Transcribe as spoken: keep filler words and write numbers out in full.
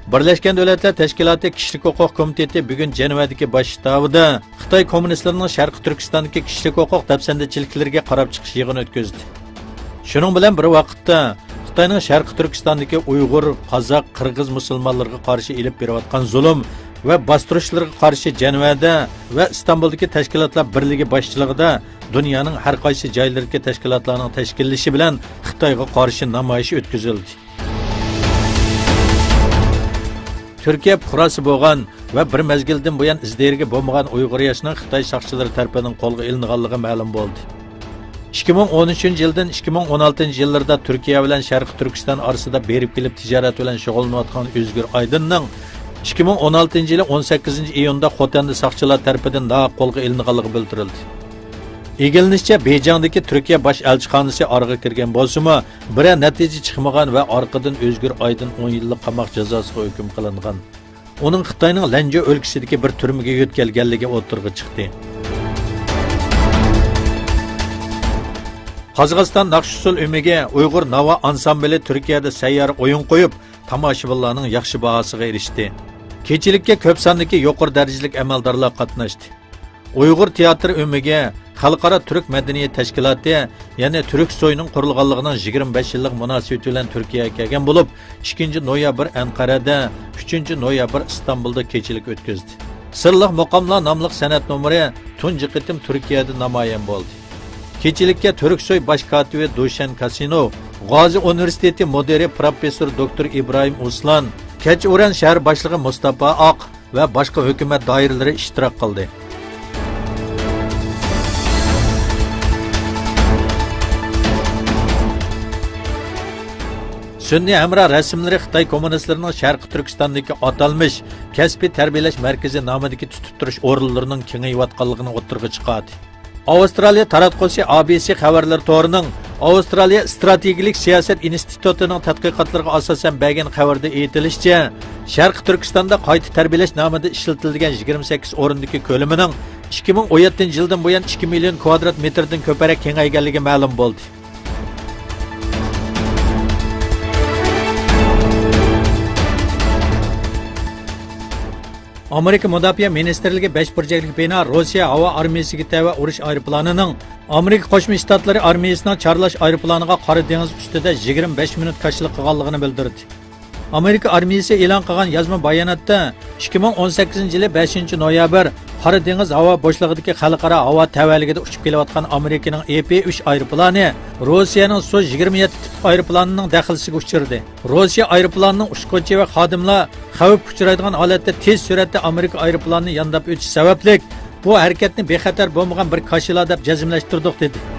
بىرلەشكەن دۆلەتلەر تەشكىلاتى كىشىلىك ھوقۇق كومىتېتى بۈگۈن جەنۋەدىكى باش شتابىدا خىتاي كوممۇنىستلىرىنىڭ شەرقىي تۈركىستاندىكى كىشىلىك ھوقۇق دەپسەندىچىلىكلىرىگە قاراپ چىقىش يىغىنى ئۆتكۈزدى. شۇنىڭ بىلەن بىر ۋاقىتتا، خىتاينىڭ شەرقىي تۈركىستاندىكى ئۇيغۇر، قازاق، قىرغىز مۇسۇلمانلىرىغا قارشى ئېلىپ بېرىۋاتقان زۇلۇم ۋە باستۇرۇشلىرىغا قارشى جەنۋەدە ۋە ئىستانبۇلدىكى تەشكىلاتلار بىرلىكى باشچىلىقىدا دۇنيانىڭ ھەر قايسى جايلىرىدىكى تەشكىلاتلارنىڭ تەشكىللىشى بىلەن خىتايغا قارشى نامايىش ئۆتكۈزۈلدى. تۈركىيە پۇقراسى بولغان ۋە بىر مەزگىلدىن بۇيان ئىز دېرىكى بولمىغان ئۇيغۇر ياشنىڭ خىتاي ساقچىلىرى تەرىپىدىن قولغا ئېلىنغانلىقى مەلۇم بولدى. ئىككى مىڭ ئون ئۈچىنچى يىلدىن ئىككى مىڭ ئون ئالتىنچى يىللىرىدا تۈركىيە بىلەن شەرقىي تۈركىستان ئارىسىدا بېرىپ كېلىپ تىجارەت بىلەن شۇغۇللىنىۋاتقان ئۆزگۈر ئايدىننىڭ ئىككى مىڭ ئون ئالتىنچى يىلى ئون سەككىزىنچى ئىيۇندا خوتەندە ساقچىلار تەرىپىدىن ناھەق قولغا ئېلىنغانلىقى بىلدۈرۈلدى. ئىگىلىنىشىچە، بېيجىڭدىكى تۈركىيە باش ئەلچىخانىسى ئارىغا كىرگەن بولسىمۇ، بىرەر نەتىجە چىقمىغان ۋە ئارقىدىن ئۆزگۈر ئايدىن ئون يىللىق قاماق جازاسىغا ھۆكۈم قىلىنغان. ئۇنىڭ خىتاينىڭ لەنجۇ ئۆلكىسىدىكى بىر تۈرمىگە يۆتكەلگەنلىكى ئوتتۇرىغا چىقتى. قازاقىستان ناخشا-ئۇسسۇل ئۆمىكى ئۇيغۇر ناۋا ئانسامبىلى تۈركىيەدە سەييارە ئويۇن قويۇپ، تاماشىبىنلارنىڭ ياخشى باھاسىغا ئېرىشتى. كېچىلىككە كۆپ ساندىكى يۇقىرى دەرىجىلىك ئەمەلدارلار قاتناشتى. ئۇيغۇر تىياتىر ئۆمىكى خەلقئارا تۈرك مەدەنىيەت تەشكىلاتى، يەنى تۈركسوينىڭ قۇرۇلغانلىقىنىڭ يىگىرمە بەش يىللىق مۇناسىۋىتى بىلەن تۈركىيەگە كەلگەن بولۇپ، ئىككىنچى نويابىر ئەنقەرەدە، ئۈچىنچى نويابىر ئىستانبۇلدا كېچىلىك ئۆتكۈزدى. سىرلىق مۇقاملار ناملىق سەنئەت نومۇرى تۇنجى قېتىم تۈركىيەدە نامايان بولدى. كېچىلىككە تۈركسوي باش كاتىپى دۇشەن كاسىنوف، غازى ئۇنىۋېرسىتېتى مۇدىرى پروفېسسور دوكتور ئىبراھىم ئۇسلان، كەچئۇرەن شەھەر باشلىقى مۇستاپا ئاق، ۋە باشقا ھۆكۈمەت دائىرىلىرى ئىشتىراك قىلدى. سۈنئىي ھەمراھ رەسىملىرى خىتاي كوممۇنىستلىرىنىڭ شەرقىي تۈركىستاندىكى ئاتالمىش كەسپىي تەربىيەلەش مەركىزى نامىدىكى تۇتۇپ تۇرۇش ئورۇنلىرىنىڭ كېڭىيىۋاتقانلىقىنى ئوتتۇرىغا چىقاردى. ئاۋسترالىيە تاراتقۇسى ئا بى سى خەۋەرلىرى تورىنىڭ ئاۋسترالىيە ئىستراتېگىيىلىك سىياسەت ئىنستىتۇتىنىڭ تەتقىقاتلىرىغا ئاساسەن بەرگەن خەۋىرىدە ئېيتىلىشىچە، شەرقىي تۈركىستاندا قايتا تەربىيەلەش نامىدا ئىشلىتىلگەن يىگىرمە سەككىز ئورۇندىكى كۆلىمىنىڭ ئىككى مىڭ ئون يەتتىنچى يىلدىن بۇيان ئىككى مىليون كۋادرات مېتىردىن كۆپرەك كېڭەيگەنلىكى مەلۇم بولدى. ئامېرىكا مۇداپىئە مىنىستىرلىكى بەش بۇرجەكلىك بىنا روسىيە ھاۋا ئارمىيىسىگە تەۋە ئۇرۇش ئايروپىلانىنىڭ ئامېرىكا قوشما شتاتلىرى ئارمىيىسىنىڭ چارلاش ئايروپىلانىغا قارا دېڭىز ئۈستىدە يىگىرمە بەش مىنۇت كاشىلا قىلغانلىقىنى بىلدۈردى. ئامېرىكا ئارمىيىسى ئېلان قىلغان يازما باياناتتا، ئىككى مىڭ ئون سەككىزىنچى يىلى بەشىنچى نويابىر قارا دېڭىز ھاۋا بوشلۇقىدىكى خەلقئارا ھاۋا تەۋەلىكىدە ئۇچۇپ كېلىۋاتقان ئامېرىكىنىڭ ئېي پى ئۈچ ئايروپىلانى روسىيەنىڭ سۇ يىگىرمە يەتتە تىپلىق ئايروپىلانىنىڭ دەخلىسىگە ئۇچرىدى. روسىيە ئايروپىلانىنىڭ ئۇچقۇچى ۋە خادىملار خەۋپكە ئۇچرايدىغان ھالەتتە تېز سۈرئەتتە ئامېرىكا ئايروپىلانىنى يانداپ ئۆتۈشى سەۋەبلىك، بۇ ھەرىكەتنى بىخەتەر بولمىغان بىر كاشىلا دەپ جەزملەشتۈردۇق، دېدى.